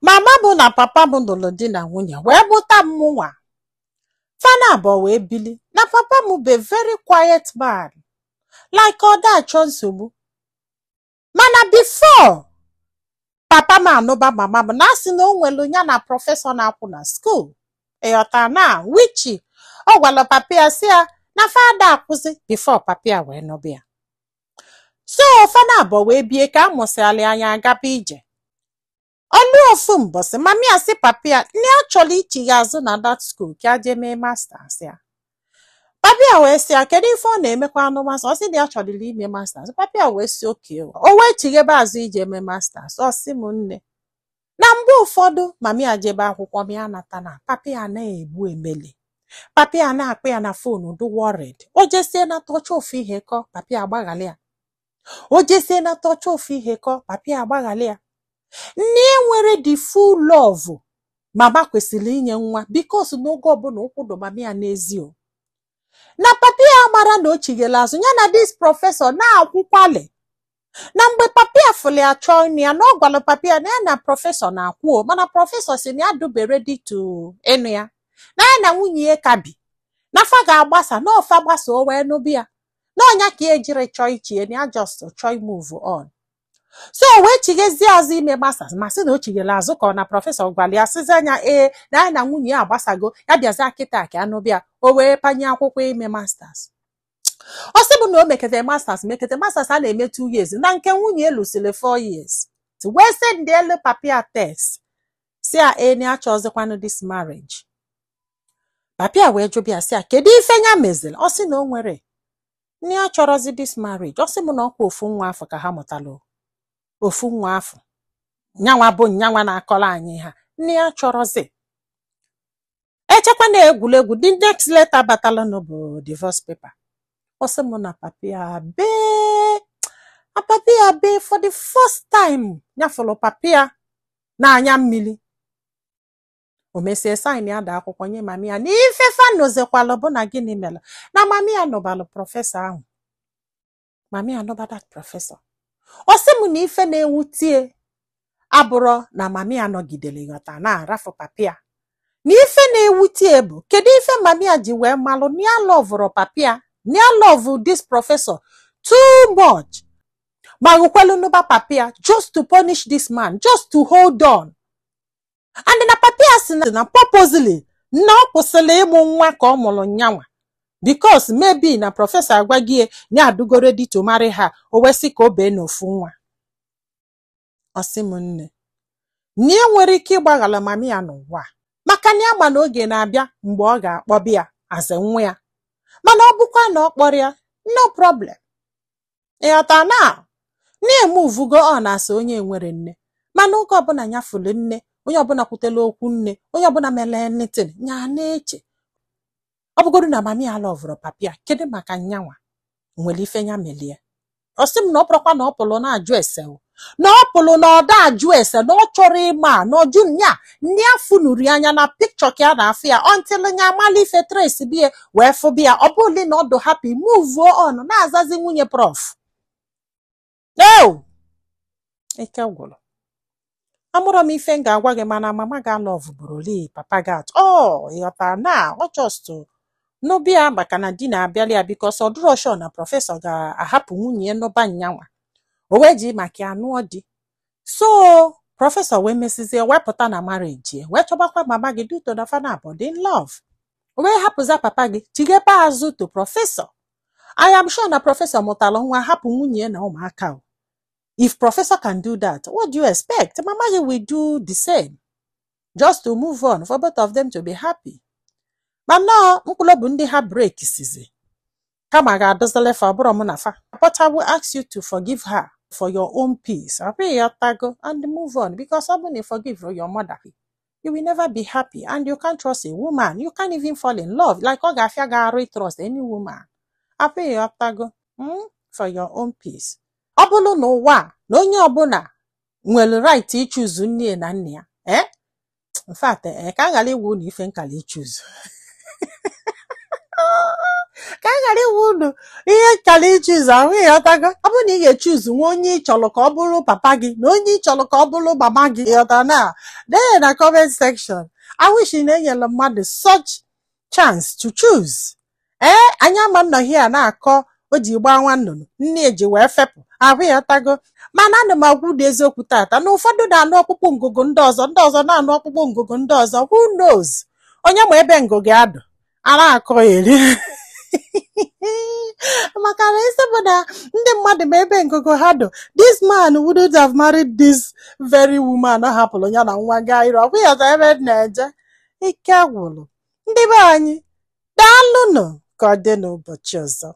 Mama m na papa m lụrụ di na nwunye wee mụta m nwa fana abụọ wee bili. Na papa m bụ a very quiet man, like ọ da achọ nsogbu. Mana before papa m anụba mama m, na asị na o nwere ya na professor na-akwụ na school, ịghọta, na which ọ gwara papa ya sị ya na fada akwụsị before papa ya wee nụba ya. So fana abụọ wee bie. Ka a mụsịalị anya agaba ije ọlụ, ofu mbọsị mami ya sị papa ya na ya chọrọ ichigha azụ na that school ka jee mee masters ya. Papa ya wee sị ya kedu ife ọ na-emekwa anụ masters. Ọ sị na ya chọrọ ime masters. Papa ya wee sị oke o wee chighebe azụ ije mee masters. Ọ sị m nne, na mgbe ụfọdụ mami ya jebe akwụkwọ ma ya nata, na papa ya na-egbu emeli, papa ya na-akpọ ya na phone, do worried. O jesie na tọcha ofu ihe kọ, papa ya agbaghalị ya. O jesie na tọcha ofu ihe kọ, papa ya agbaghalị ya. Nne nwere the full love mama kwesịrị inye nwa, because n'oge ọbụla ụkwụ dụ mama ya n'ezi o na papa ya mara na o chighela azụ ya na this professor na-akwụkwali. Na mgbe papa ya fụrụ ya chọọ ịnụ ya, na ọ gwara papa ya na ya na professor na-akwụ o, mana professor si na ya dube ready to ịnụ ya, na ya na nwunye ya ka bi, na fa ga-agbasa, na ọfa gbasa o wee nụbụ ya, na ọnya ka ya ejiri chọọ ichie, na ya just chọọ move on. So o wee chighezie azụ ime masters, ma sị na o chighela azụ ka ọ na professor gwara ya sịzi anya ee, na ya na nwunye ya agbasago, ya bịazi kịta ka anụbịa. O wee panye akwụkwọ ime masters. Ọ sị bụ na o mekete masters, mekete masters a na-eme 2 years, na nke nwunye elusiri 4 years, wee send elu papa ya text si ya ee, na ya chọzikwanụ this marriage. Papa ya wee jụbịa sị ya kedu ife ya meziri. Ọ sị na o nwere nne ya chọrọzi this marriage. Ọ sị m na ọkwa ofu nwa afọ ka ha mụtara, ofu nwa afọ nyanwa bụ nyanwa na-akọrọ anyị ha. Nne ya chọrọzi echekwa na egwuregwu. The next letter batalụnụ bụ divorce paper. Ọ sị m na papa ya bee, na papa ya bee for the first time ya fụrụ papa ya n'anya mmiri. O mesie sign ya da akwụkwọ nye mami ya. Na ife fa nọzikwalụ bụ na gịnị mere na mami ya nụbalụ professor ahụ, mami ya nụba that professor. Ọ sị m na ife na-ewutie abụrọ na mami ya nọgidere ghọta na-arafụ papa ya, na ife na-ewutie bụ kedu ife mami ya ji wee malụ na ya loveụrụ papa ya, na ya love this professor too much, ma ghụkwelu nụba papa ya just to punish this man, just to hold on. And na papa ya si na purposely na ọ kwụsịrị ịmụ nwa ka ọ mụrụ nyanwa, because maybe na professor agwaghị ya na adụgo ready to marry her. O wee sị ka o bee n'ofu nwa. Ọ sị m nne, na ya nwere ike ịgbaghara mami ya n'ụwa a, maka na ya ma na oge na-abịa mgbe ọ ga-akpọbi ya aze nwa ya. Mana ọ bụkwa na ọ kpọrọ ya, no problem, ịghọta, na na-emuvugo ọ na-asa onye nwere nne. Mana oge ọbụla ya fụrụ nne, onye ọbụla kwutela okwu nne, onye ọbụla mere anything, ya na-eche ọ bụgodu na mami ya loveụrụ papa ya, kedu maka nyanwa nwere ife ya melie. Ọ sị m na ọ bụrụkwa na ọ pụrụ na-ajụ ese o, na ọ pụrụ na ọ da ajụ ese, na ọ chọrọ ịma na ọjụ nya ndị afụnuri anya na pikchọ ka a na-afụ ya until nya amala ife trace bie wee fụbi ya. Ọ bụrụ na ọ dụ happy move on na-azazi nwunye prof. Eo, ike gwụrụ. Amụrụ m ife m ga-agwa gị, mana mama ga love bụrụli papa gị atọ ọ ịghọtara na ọ just n'ụbịa maka na di na-abịali ya, because ọ dụrọ sure na professor ga-ahapụ nwunye ya n'ụba nyanwa o wee ji maka ya nụọ di. So professor wee mesizie wepụta na marriage ya, wee chọbakwa mama gị due to na fana abụọ dị in love. O wee hapụza papa gị chigebe azụ to professor. I am sure na professor mụtara nwa, hapụ nwunye ya na ụmụaka o. If professor can do that, what do you expect mama gị will do the same, just to move on for both of them to be happy? Ma nnọọ mkpụrụ bụ ndị ha break sizi kama ga-adọzile fa ọbụrụ mụ na fa. But I will ask you to forgive her for your own peace, tago, and move on, because ọ bụrụ na you forgive your mother, you will never be happy, and you can't trust a woman. You can't even fall in love. Like ọ ga-afịa gị arụ trust any woman, tago, For your own peace. Ọ bụrụ na ụwa a, na onye ọbụla nwere right ichoose nne na nna ya, eh, in fact, eh, ka a ghara igwu na ife nkala ichoose. Ka a ghara iwu unu ihe kara ichuzu ahụ. Ịghọtago? Ọ bụrụ na ị ga-echuzu nwa onye ị chọrọ ka ọ bụrụ papa gị na onye ị chọrọ ka ọ bụrụ mama gị, ịghọtara na dee na comment section. I wish na enyere mmadụ such chance to choose. Ee, anyị ama nnọọ a na-akọ o ji gbaa nwa nnụnụ nne eji wee fepụ ahụ. Ịghọtago? Mana ana m agwa ụdị eziokwu tata na ụfọdụ na-anụ ọkpụkpụ ngụgụ ndị ọzọ, ndị ọzọ na-anụ ọkpụkpụ ngụgụ ndị ọzọ. Who knows onye ma ebe ngụgụ adụ a na-akọ eri? Maka na isi bụ na ndị mmadụ ma ebe ngụgụ ha dụ, this man wouldn't have married this very woman. Ọ hapụrụ ya na nwa gaa iru. Ọ bụghị ọzọ ebe m na-eje. Ike gwụrụ ndị be anyị. Daalụnụ, ka ọ dị n'ụbọchị ọzọ.